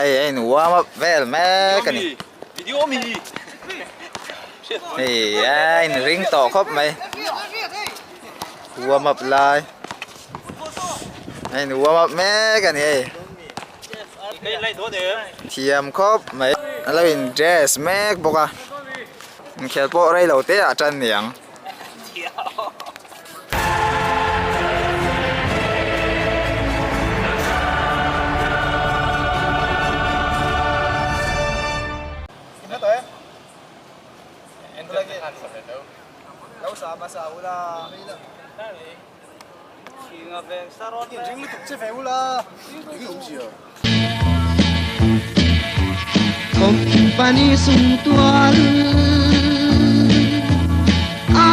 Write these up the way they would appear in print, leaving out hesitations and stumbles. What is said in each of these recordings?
Hei a in warm up vel mek a ni. Hei a in ring tawh khawp mai. Warm up lai. A in warm up mek a ni hei. Thiam khawp mai. A lo in dress mek bawk a. Inkhel pawh rei lo te ah tan niang. Company sumtual a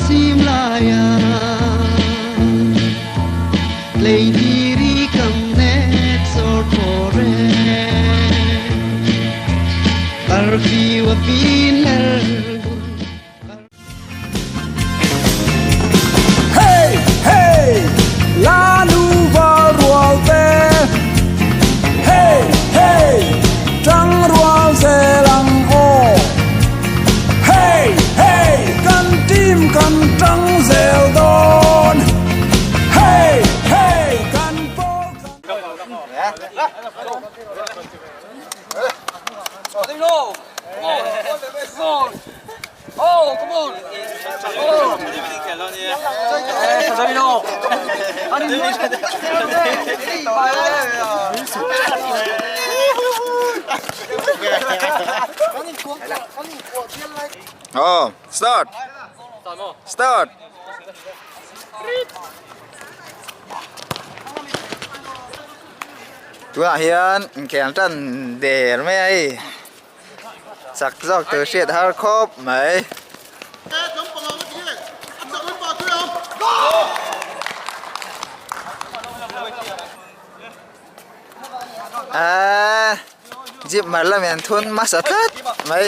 zim laia Lady come next or forever Curfew a pin Hey hey la nu val rual te Hey hey tang rual zel ang aw Hey hey kan team kan tang zel dawn Hey hey kan pawl kan Oh, come on! Oh! Oh, start! Start! Tunah hian inkhel tan der mai a hei. Chak zawk tur hriat har khawp mai. Aaa jeep mar lamin an thun hmasa tlat mai.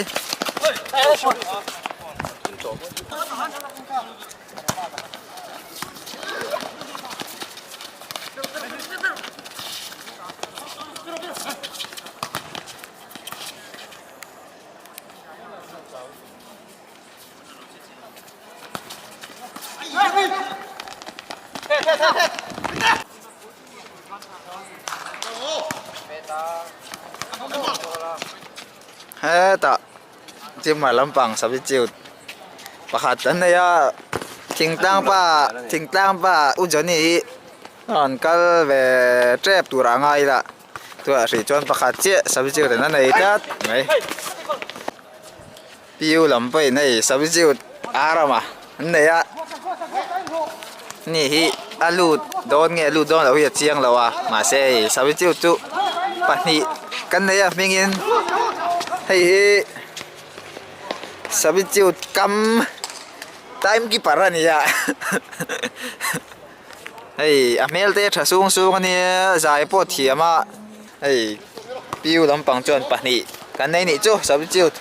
Hetah chimhmar lampang substitute pakhat an nei a thingtlang pa thingtlang pa u Johnny hi a rawn kal ve tep turah a ngai ila. Tunah hrih chuan pakhat chiah substitute an nei tlat mai. Pu lam pawhin hei substitute Arama an nei a. Ni hi a lut dawn nge lut dawn loh hi a chiang lo a mahse hei substitute chu pahnih kan nei a hmingin hei hi substitute kam time keeper a ni a. Hei a hmel te tha sung sung ania zai pawh thiam a hei piu lampang chuan pahnih kan nei nih chu substitute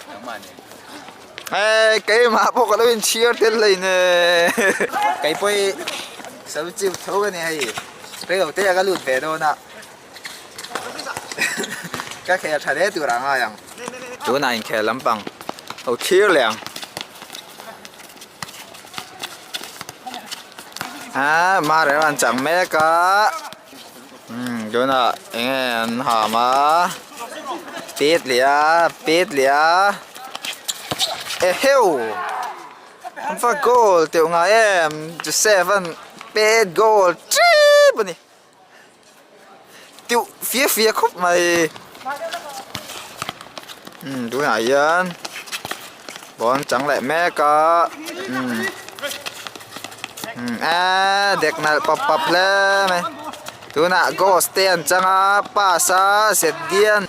eh keimah pawh ka lo inchhiar tel hlei ne kei pawh hi substitute tho ka ni hei reilo te a ka lut ve dawn a ka khel tha hle tur a ngai ang tunah inkhel lampang ho thlir leh ang. Aa mar em an chang mek a umm tunah eng nge an ham a pet leh a pet leh a eheu an va goal teuh ngai em Joseph an pet goal tep a ni teuh fia fia khawp mai umm tunah hian ball an chang leh mek a umm umm eee dek nalh pap pap hle mai tunah ghost te an chang a pass a zet dian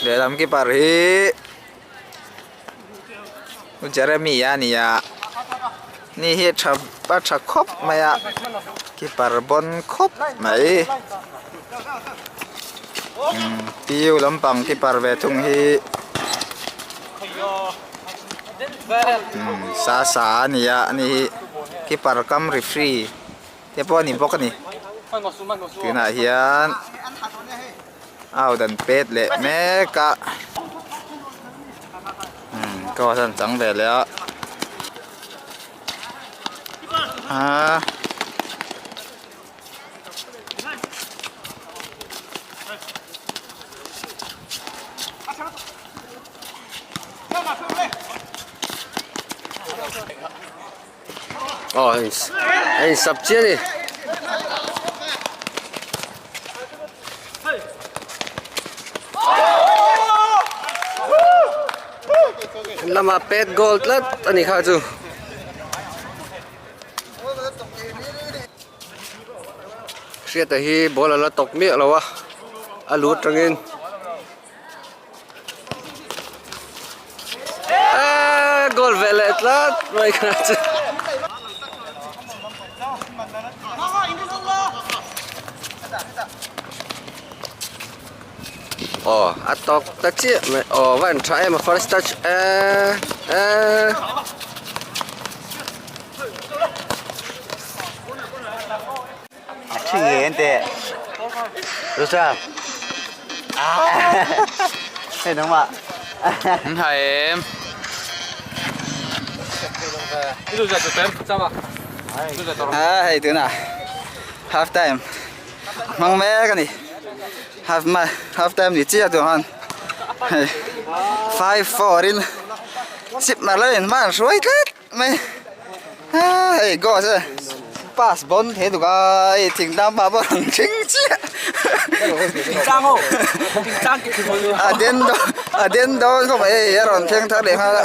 lehlam keeper hi Jeremy a ni a ni hi tha a tha khawp mai a keeper bawn khawp mai umm piu lampang keeper ve thung hi umm sasa a ni a ani hi keeper kam referee te pawh a ni bawk a ni tunah hian. Out an pet leh mek a umm ghost an chang ve leh a ahh. Aw a in sap chiah a ni. Lamah pet goal tlat a ni kha chu. Hriata hi ball a la tawk miah lo a a lut tangin. Eeee goal ve leh tlat mai kha chu. Aw a tawk ta chiah mai aw va en tha em a first touch eee eee. A hei tunah half time hmang mek a ni half half time ni chiah tur khan hei 5-4 in chip mar lo in hma an hruai tlat mai a hei goal chu pass bawn thei tuk a hei thing tlang pa pawh a rawn thleng chiah a den dawn a den dawn khawp mai hei a rawn thleng thar leh nghal a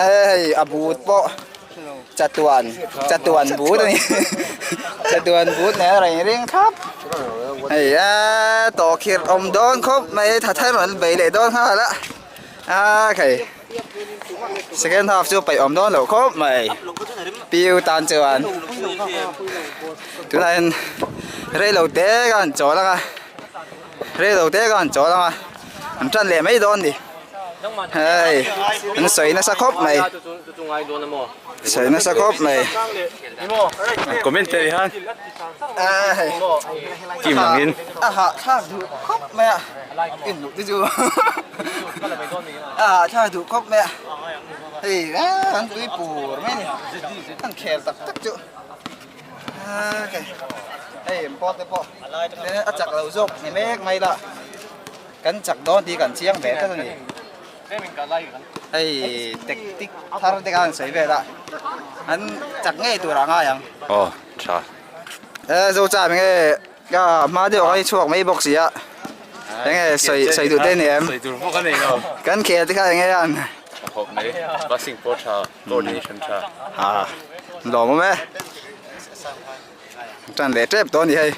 hei a but pawh. Chatuan chatuan but a ni chatuan but nen a rawn ring thlap hei a tawhkhirh awm dawn khawp mai tha thar an bei leh dawn nghal a a khai second half chu paih awm dawn loh khawp mai piu tan chuan tunah hian reilo te ka han chawl ang a reilo te ka han chawl ang a an tan leh mai dawn a ni hei an sawi nasa khawp mai. Sawi nasa khawp mai. Commentary han team langin. A hahthlak duh khawp mai a, en loh te chu a hahthlak duh khawp mai a, hei an tui pur mai a ni, an khel tak tak chu hei pawt te pawh a chak lo zawk ni mek mai la, kan chak dawn tih kan chiang ve tlat a ni. Hei tactic thar te khan sawi vel a an chak ngei tur ah ngai ang. Aw tha. E zo cha enge ka hma deuh ah khan i chhuak mai bawk si a enge sawi sawi duh te ni em. Sawi tur bawk a nei lo. Kan khel te kha enge an. A khawp mai passing pawh tha coordination tha. Ha lawm awm e. Tan leh tep tawh a ni hei.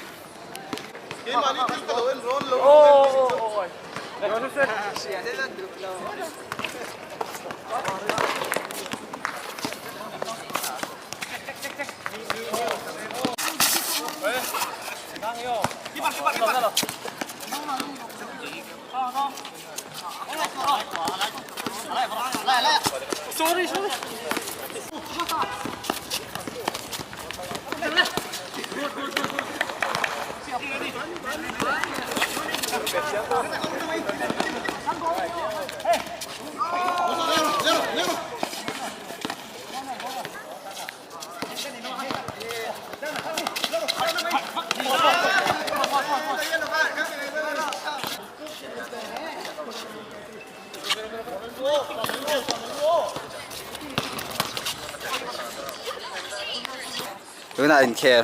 Tunah inkhel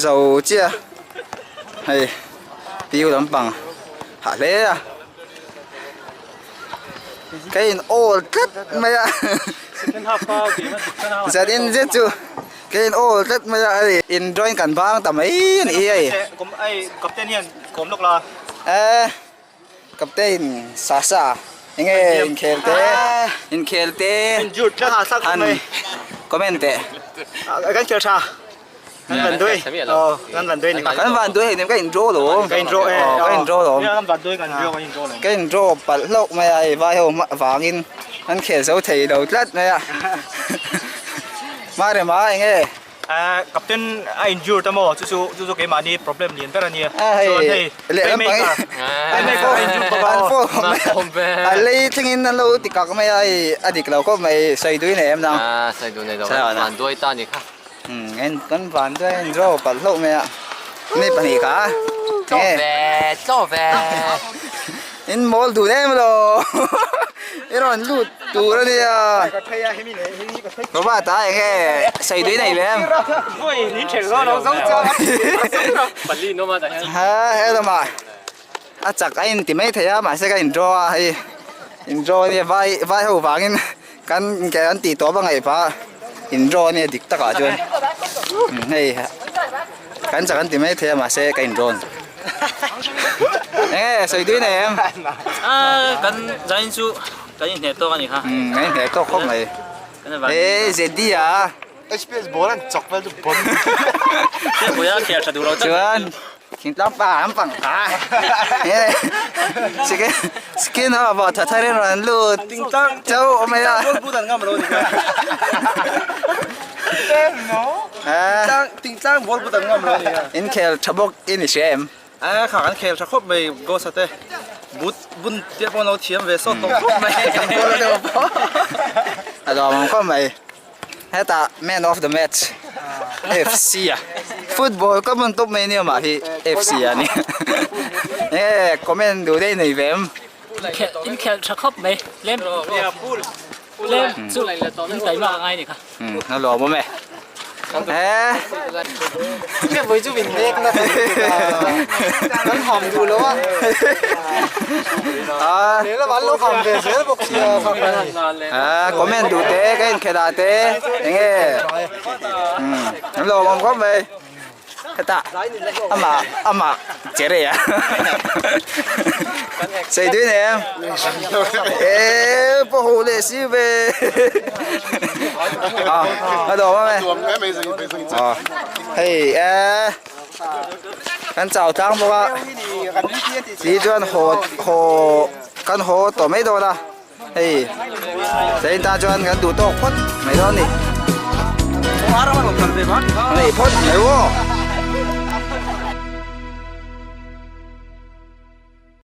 zo chiah hei piu lampang hah hle a ka in awl tlat mai a zanin zet chu ka in awl tlat mai a hei in drawing kan bang ta mai a ni hei e captain sasa enge inkhel te inkhel te han comment teh Kan van duai. Aw, kan van duai ni. Kan van duai hei nem ka in draw lo. Ka in draw e. Aw, ka in draw lo. Kan van duai kan draw kan in draw lo. Ka in draw palh hlauh mai a, hei vai ho vangin an khel zo thei lo tlat mai a. Marema enge? Captain a injured a maw chu chu chu chu keimahni problem lian ber a nia chuan hei playmaker playmaker a injured bawk a aw. A lei thlengin an lo ti kak mai a hei a dik lo khawp mai sawi duai nei em nang. Sawi duai nei lo kan van duai ta ni kha. En kan van duai a in draw palh hlauh mai a mi pahnih kha Tlaw ve tlaw ve. In mawl dun em lo i rawn lut tur a nia. Baba ta eng nge sawi dui nei ve em? Ha he lamah a chak a inti mai thei a mahse ka in draw a hei in draw a nia vai vai ho vangin kan ke an tih tawp a ngaih phah a in draw a nia dik takah chuan hei kan chak an ti mai thei a mahse ka in draw a ni. Eng nge sawi tui nei em? Kan zain chu kan inhneh tawk a ni kha. Umm kan inhneh tawk khawp mai. He ZD a. HPS ball an chak vel chu bon. Hriatpuia khel tha duh lo tak. Chuan thingtlang pa an pang ta. Skin skin ho pawh tha thar in rawn lut. Thingtlang chauh awm mai a. Thingtlang ball but an ngam lo ni kha. Thingtlang ball but an ngam lo ni kha. Inkhel tha bawk i ni hria em? A kha kan khel tha khawp mai Ghost a te but bun te pawh an lo thiam ve sawt tawh khawp mai. A lawmawm khawp mai. Hetah man of the match FC a football ka hmun tawp mai nia mah hi FC a ni. Enge comment duh daih nei ve em? Inkhelh tha khawp mai lem lem chu in taima a ngai ni kha. Umm a lawmawm e. He. Nge vawi chu min nek na kan ham duh lo a. A. Lehlam an lo ham ve zel bawk sia kha kan ni. A comment duh te ka inkhelh ah te enge umm an lawmawm khawp mai. Hetah amah amah che rei a sei tui nei em eee pawh huh leh si ve a a dawm a me a hei eee kan chau tlang bawk a ti chuan haw haw kan haw tawh mai dawn a. Hei train tan chuan kan duh tawk phawt mai dawn a ni. Nei phawt mai aw.